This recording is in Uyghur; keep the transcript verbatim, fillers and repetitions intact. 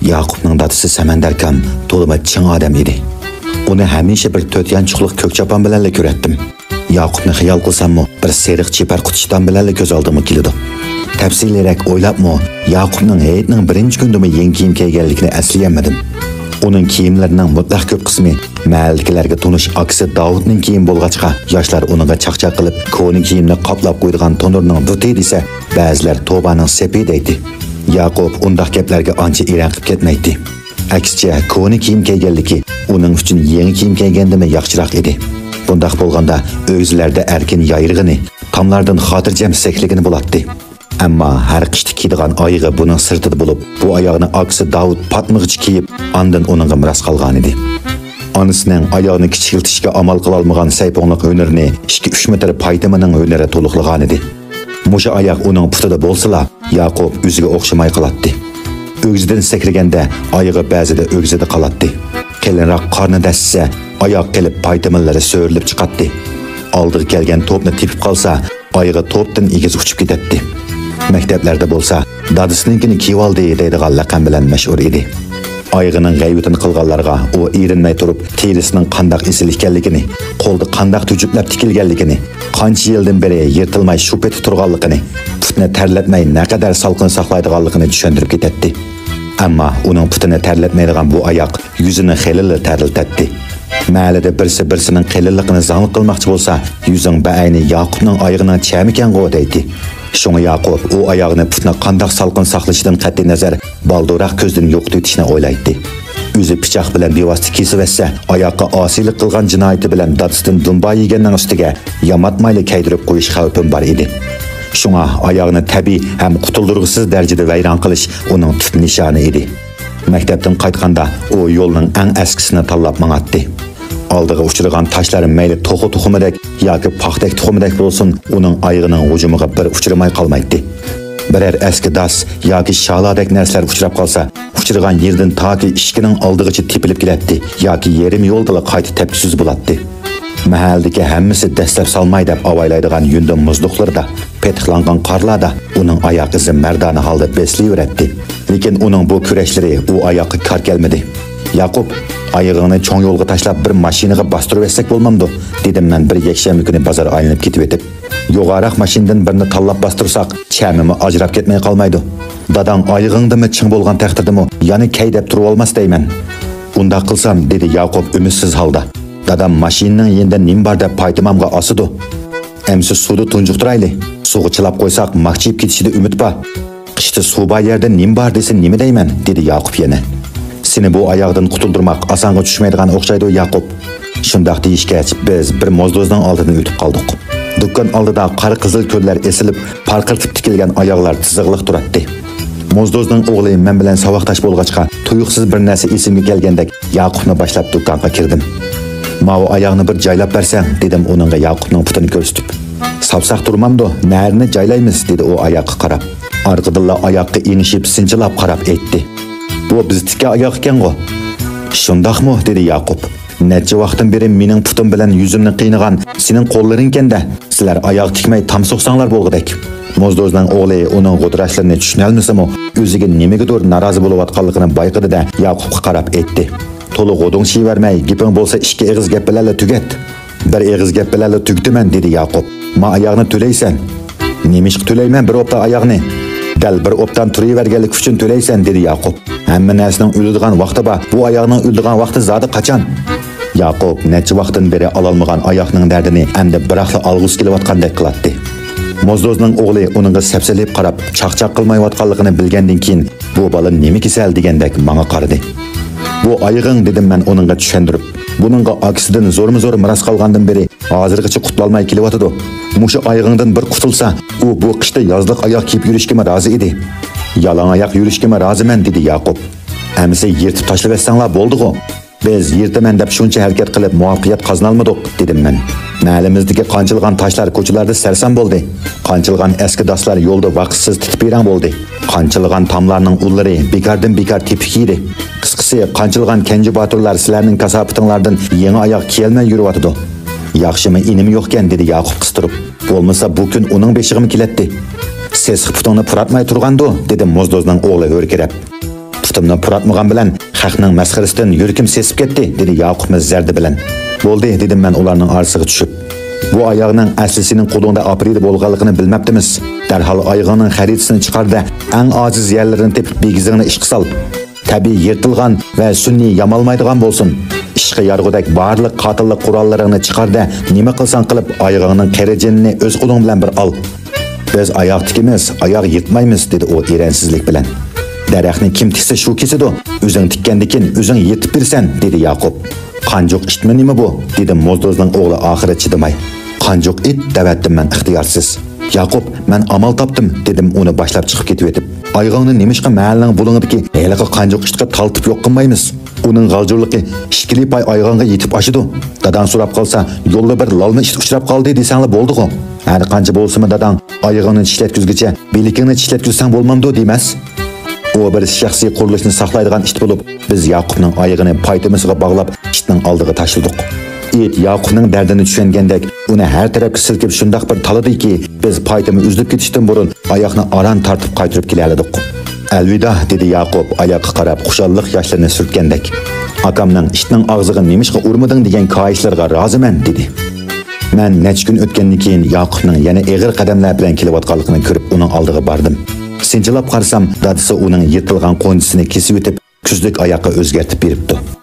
ياقۇپنىڭ دادىسى سەمەندەركام تولىمۇ چىڭ ئادەم ئىدى. ئۇنى ھەمىشە بىر تۆت يانچۇقلۇق كۆك چاپان بىلەنلا كۆرەتتىم. ياقۇپنى خىيال قىلساممۇ، بىر سېرىق چېپەر قۇتۇشتان بىلەنلا كۆز ئالدىمغا كېلىدۇ. تەپسىلىيرەك ئويلاپمۇ، ياقۇپنىڭ ھېيتنىڭ بىرىنچى كۈنىدىمۇ يېڭى كىيىم كىيگەنلىكىنى ئەسلىيەلمىدىم. ئۇنىڭ كىيىملىرىنىڭ مۇتلەق كۆپ قىسمى مەھەللىدىكىلەرگە تونۇش ئاكىسى داۋۇتنىڭ كىيىمى بولغاچقا، ياشلار ئۇنىڭغا چاقچاق قىلىپ، كونا كىيىمنى قاپلاپ قويىدىغان تونۇرنىڭ دۇتى دېسە، بەزىلەر توبانىڭ سېپى دەيتتى. ياقۇپ ئۇنداق گەپلەرگە ئانچە ئېرەن قىلىپ كەتمەيتتى. ئەكسىچە، كونا كىيىم كىيگەنلىكى ئۇنىڭ ئۈچۈن يېڭى كىيىم كىيگەندىنمۇ ياخشىراق ئىدى. بۇنداق بولغاندا، ئۆگزىلەردە ئەركىن يايرىغىنى، تاملاردىن خاتىرجەم سەكرىگىنى بولاتتى. ئەمما ھەر قىشتا كىيىدىغان ئايىغى بۇنىڭ سىرتىدا بولۇپ، بۇ ئاياغنى ئاكىسى داۋۇت پاتمىغىچە كىيىپ، ئاندىن ئۇنىڭغا مىراس قالغانىدى. ئانىسىنىڭ ئاياغنى كىچىكلىتىشكە ئامال قىلالمىغان سەيپۇڭلۇق ھۈنىرىنى ئىككى-ئۈچ مېتىر پايتىمىنىڭ ھۈنىرى تولۇقلىغانىدى. مۇشۇ ئاياغ ئۇنىڭ پۇتىدا بولسىلا، ياقۇپ ئۆزىگە ئوخشىماي قالاتتى. ئۆگزىدىن سەكرىگەندە ئايىغى بەزىدە ئۆگزىدە قالاتتى. قېلىنراق قارنى دەسسىسە، ئاياغ قېلىپ پايتىمىنلىرى سۆرىلىپ چىقاتتى. ئالدىغا كەلگەن توپنى تېپىپ قالسا، ئايىغى توپتىن ئېگىز ئۇچۇپ كېتەتتى. مەكتەپلەردە بولسا، دادىسىنىڭكىنى كىيىۋالدى دەيدىغان لەقەم بىلەن مەشھۇر ئىدى. ئايىغىنىڭ غەيۋىتىنى قىلغانلارغا ئۇ ئېرىنمەي تۇرۇپ، تېرىسىنىڭ قانداق ئېسىل ئىكەنلىكىنى، قولدا قانداق تۈجۈپلەپ تىكىلگەنلىكىنى، قانچە يىلدىن بېرى يىرتىلماي شۇ پېتى تۇرغانلىقىنى، پۇتنى تەرلەتمەي نەقەدەر سالقىن ساقلايدىغانلىقىنى چۈشەندۈرۈپ كېتەتتى. ئەمما ئۇنىڭ پۇتىنى تەرلەتمەيدىغان بۇ ئاياق يۈزىنى خېلىلا تەرلىتەتتى. مەھەللىدە بىرسى بىرسىنىڭ قېلىنلىقىنى زاڭلىق قىلماقچى بولسا، يۈزۈڭ بەئەينى ياقۇپنىڭ ئايىغىنىڭ چەمىكەنغۇ دەيتتى. شۇڭا ياقۇپ ئۇ ئاياغنى پۇتنى قانداق سالقىن ساقلىشىدىن قەتئىينەزەر، بالدۇرراق كۆزدىن يوقىتىۋېتىشنى ئويلايتتى. ئۆزى پىچاق بىلەن بىۋاسىتە كېسىۋەتسە، ئاياققا ئاسىيلىق قىلغان جىنايىتى بىلەن دادىسىدىن دۇمبا يېگەننىڭ ئۈستىگە ياماتمايلا كەيدۈرۈپ قويۇش خەۋپىم بار ئىدى. شۇڭا ئاياغنى تەبىئىي ھەم قۇتۇلدۇرغۇسىز دەرىجىدە ۋەيران قىلىش ئۇنىڭ تۈپ نىشانى ئىدى. مەكتەپتىن قايتقاندا ئۇ يولنىڭ ئەڭ ئەسكىسىنى تاللاپ ماڭاتتى. ئالدىغا ئۇچرىغان تاشلار مەيلى توخۇ تۇخۇمىدەك ياكى پاختەك تۇخۇمىدەك بولسۇن، ئۇنىڭ ئايىغىنىڭ ھۇجۇمىغا بىر ئۇچرىماي قالمايتتى. بىرەر ئەسكى داس ياكى شالادەك نەرسىلەر ئۇچراپ قالسا، ئۇچرىغان يېرىدىن تاكى ئىشىكىنىڭ ئالدىغىچە تېپىلىپ كېلەتتى ياكى يېرىم يولدىلا قايتا تەپكۈسىز بولاتتى. مەھەللىدىكى ھەممىسى دەسسەپ سالماي دەپ ئاۋايلايدىغان يۇندۇن مۇزلۇقلىرىدا، پېتىقلانغان قارلاردا ئۇنىڭ ئاياق ئىزى مەردانە ھالدا بېسىلىۋېرەتتى. لېكىن ئۇنىڭ بۇ كۈرەشلىرى ئۇ ئاياققا كار كەلمىدى. ياقۇپ، ئايىغىڭنى چوڭ يولغا تاشلاپ، بىر ماشىنىغا باستۇرۇۋەتسەك بولمامدۇ؟ دېدىم مەن بىر يەكشەنبە كۈنى بازار ئايلىنىپ كېتىۋېتىپ. يوغانراق ماشىنىدىن بىرنى تاللاپ باستۇرساق، چەمىمۇ ئاجراپ كەتمەي قالمايدۇ. داداڭ ئايىغىڭدىنمۇ چىڭ بولغان تەقدىردىمۇ يەنە كەي دەپ تۇرۇۋالماس دەيمەن. ئۇنداق قىلسام، دېدى ياقۇپ ئۈمىدسىز ھالدا، دادام ماشىنىنىڭ يېنىدا نېمە بار دەپ پايتىمامغا ئاسىدۇ. ئەمسە سۇدا تۇنجۇقتۇرايلى. سۇغا چىلاپ قويساق، ماك چىيىپ كېتىشىدە ئۈمىد بار. قىشتا سۇ بار يەردە نېمە بار دېسە نېمە دەيمەن؟ دېدى ياقۇپ يەنە. سېنى بۇ ئاياغدىن قۇتۇلدۇرماق ئاسانغا چۈشمەيدىغان ئوخشايدۇ، ياقۇپ. شۇنداق دېيىشكەچ، بىز بىر موزدوزنىڭ ئالدىدىن ئۆتۈپ قالدۇق. دۇكان ئالدىدا قارا قىزىل كۆللەر ئېسىلىپ، پارقىرىتىپ تىكىلگەن ئاياغلار تىزىقلىق تۇراتتى. موزدوزنىڭ ئوغلى مەن بىلەن ساۋاقداش بولغاچقا، تۇيۇقسىز بىر نەرسە ئېسىمگە كەلگەندەك ياقۇپنى باشلاپ دۇكانغا كىردىم. ماۋۇ ئاياغنى بىر جايلاپ بەرسەڭ، دېدىم ئۇنىڭغا ياقۇپنىڭ پۇتىنى كۆرسىتىپ. ساپساق تۇرمامدۇ، نەرىنى جايلايمىز، دېدى ئۇ ئاياققا قاراپ. ئارقىدىنلا ئاياققا ئېڭىشىپ سىنچىلاپ قاراپ ئېيتتى. بۇ بىز تىككەن ئاياغ ئىكەنغۇ. شۇنداقمۇ؟ دېدى ياقۇپ. نەچچە ۋاقىتتىن بېرى مېنىڭ پۇتۇم بىلەن يۈزۈمنى قىينىغان سېنىڭ قوللىرىڭكەن-دە، سىلەر ئاياغ تىكمەي تام سوقساڭلار بولغۇدەك. موزدوزنىڭ ئوغلى ئۇنىڭ غودىراشلىرىنى چۈشىنەلمىسىمۇ، ئۆزىگە نېمىگىدۇر نارازى بولۇۋاتقانلىقىنى بايقىدى-دە، ياقۇپقا قاراپ ئېيتتى. تولا غودۇڭشىيىۋەرمەي، گېپىڭ بولسا ئىككى ئېغىز گەپ بىلەنلا تۈگەت. بىر ئېغىز گەپ بىلەنلا تۈگىتىمەن، دېدى ياقۇپ. ما ئاياغنى تۆلەيسەن. نېمىشقا تۆلەيمەن بىر ئوپتا ئاياغنى؟ دەل بىر ئوپتان تۇرۇۋەرگەنلىكى ئۈچۈن تۆلەيسەن، دېدى ياقۇپ. ھەممە نەرسىنىڭ ئۆلىدىغان ۋاقتى بار، بۇ ئاياغنىڭ ئۆلىدىغان ۋاقتى زادى قاچان؟ ياقۇپ نەچچە ۋاقىتتىن بېرى ئالالمىغان ئاياقنىڭ دەردىنى ئەمدى بىراقلا ئالغۇسى كېلىۋاتقاندەك قىلاتتى. موزدوزنىڭ ئوغلى ئۇنىڭغا سەپسېلىپ قاراپ، چاقچاق قىلمايۋاتقانلىقىنى بىلگەندىن كېيىن، بۇ بالا نېمە كېسەل دېگەندەك ماڭا قارىدى. بۇ ئايىغىڭ، دېدىم مەن ئۇنىڭغا چۈشەندۈرۈپ. بۇنىڭغا ئاكىسىدىن زورمۇ زور مىراس قالغاندىن بېرى ھازىرغىچە قۇتۇلالماي كېلىۋاتىدۇ. مۇشۇ ئايىغىڭدىن بىر قۇتۇلسا، ئۇ بۇ قىشتا يازلىق ئاياغ كىيىپ يۈرۈشكىمۇ رازى ئىدى. يالاڭ ئاياق يۈرۈشكىمۇ رازىمەن، دېدى ياقۇپ. ئەمىسە يىرتىپ تاشلىۋەتسەڭلار بولدىغۇ. بىز يىرتىمەن دەپ شۇنچە ھەرىكەت قىلىپ مۇۋەپپەقىيەت قازىنالمىدۇق، دېدىم مەن. مەھەللىمىزدىكى قانچىلىغان تاشلار كوچىلاردا سەرسان بولدى. قانچىلىغان ئەسكى داسلار يولدا ۋاقىتسىز تىتىپ-پىرەڭ بولدى. قانچىلىغان تاملارنىڭ ئۇللىرى بىكاردىن بىكار تېپىك يېدى. قىسقىسى، قانچىلىغان كەنجى باتۇرلار سىلەرنىڭ كاساپىتىڭلاردىن يېڭى ئاياغ كىيەلمەي يۈرۈۋاتىدۇ. ياخشىمۇ ئىنىم يوقكەن، دېدى ياقۇپ قىستۇرۇپ. بولمىسا بۇ كۈن ئۇنىڭ بېشىغىمۇ كېلەتتى. سېسىق پۇتۇڭنى پۇراتماي تۇرغاندۇ، دېدى موزدوزنىڭ ئوغلى ھۆركىرەپ. پۇت پۇتۇمنى پۇراتمىغان بىلەن خەقنىڭ مەسخىرىسىدىن يۈرىكىم سېسىپ كەتتى، دېدى ياقۇپمۇ زەردە بىلەن. بولدى، دېدىم مەن ئۇلارنىڭ ئارىسىغا چۈشۈپ. بۇ ئاياغنىڭ ئەسلى سېنىڭ قولۇڭدا ئاپرېيدە بولغانلىقىنى بىلمەپتىمىز. دەرھال ئايىغىڭنىڭ خەرىتىسىنى چىقار-دە، ئەڭ ئاجىز يەرلىرىنى تېپىپ بېگىزىڭنى ئىشقا سال. تەبىئىي يىرتىلغان ۋە سۈنئىي يامالمايدىغان بولسۇن. ئىشقا يارىغۇدەك بارلىق قاتىللىق قوراللىرىڭنى چىقار-دە، نېمە قىلساڭ قىلىپ ئايىغىڭنىڭ قېرى جېنىنى ئۆز قولۇڭ بىلەن بىر ئال. بىز ئاياغ تىكىمىز، ئاياغ يىرتمايمىز، دېدى ئۇ ئېرەنسىزلىك بىلەن. دەرەخنى كىم تىكسە شۇ كېسىدۇ، ئۆزۈڭ تىككەندىكىن ئۆزۈڭ يىرتىپ بېرىسەن، دېدى ياقۇپ. قانجۇق ئىتمۇ نېمە بۇ؟ دېدى موزدوزنىڭ ئوغلى ئاخىرى چىدىماي. قانجۇق ئىت؟ دەۋەتتىم مەن ئىختىيارسىز. ياقۇپ، مەن ئامال تاپتىم، دېدىم ئۇنى باشلاپ چىقىپ كېتىۋېتىپ. ئايىغىڭنى نېمىشقا مەھەللىنىڭ بۇلۇڭىدىكى ھېلىقى قانجۇق ئىتقا تالتىپ يوق قىلمايمىز؟ ئۇنىڭ غالجۇرلۇقى ئىككىلى پاي ئايىغىڭغا يېتىپ ئاشىدۇ. داداڭ سوراپ قالسا، يولدا بىر لالما ئىت ئۇچراپ قالدى دېسەڭلا بولدىغۇ. ھەر قانچە بولسىمۇ داداڭ ئايىغىڭنى چىشلەتكۈزگۈچە بىلىكىڭنى چىشلەتكۈزسەڭ بولمامدۇ دېمەس. ئۇ بىر شەخسىي قۇرۇلۇشنى ساقلايدىغان ئىت بولۇپ، بىز ياقۇپنىڭ ئايىغىنى پايتىمىسىغا باغلاپ، ئىتنىڭ ئالدىغا تاشلىدۇق. ئىت ياقۇپنىڭ دەردىنى چۈشەنگەندەك، ئۇنى ھەر تەرەپكە سىلكىپ شۇنداق بىر تالىدىكى، بىز پايتىمى ئۈزۈلۈپ كېتىشتىن بۇرۇن ئاياغنى ئاران تارتىپ قايتۇرۇپ كېلەلىدۇق. ئەلۋىدا، دېدى ياقۇپ ئاياققا قاراپ خۇشاللىق ياشلىرىنى سۈرتكەندەك. ئاكامنىڭ ئىتنىڭ ئاغزىغا نېمىشقا ئۇرمىدىڭ دېگەن كايىشلىرىغا رازىمەن، دېدى. مەن نەچچە كۈن ئۆتكەندىن كېيىن ياقۇپنىڭ يەنە ئېغىر قەدەملەر بىلەن كېلىۋاتقانلىقىنى كۆرۈپ ئۇنىڭ ئالدىغا باردىم. سىنچىلاپ قارىسام، دادىسى ئۇنىڭ يىرتىلغان قونچىسىنى كېسىۋېتىپ، كۈزلۈك ئاياققا ئۆزگەرتىپ بېرىپتۇ.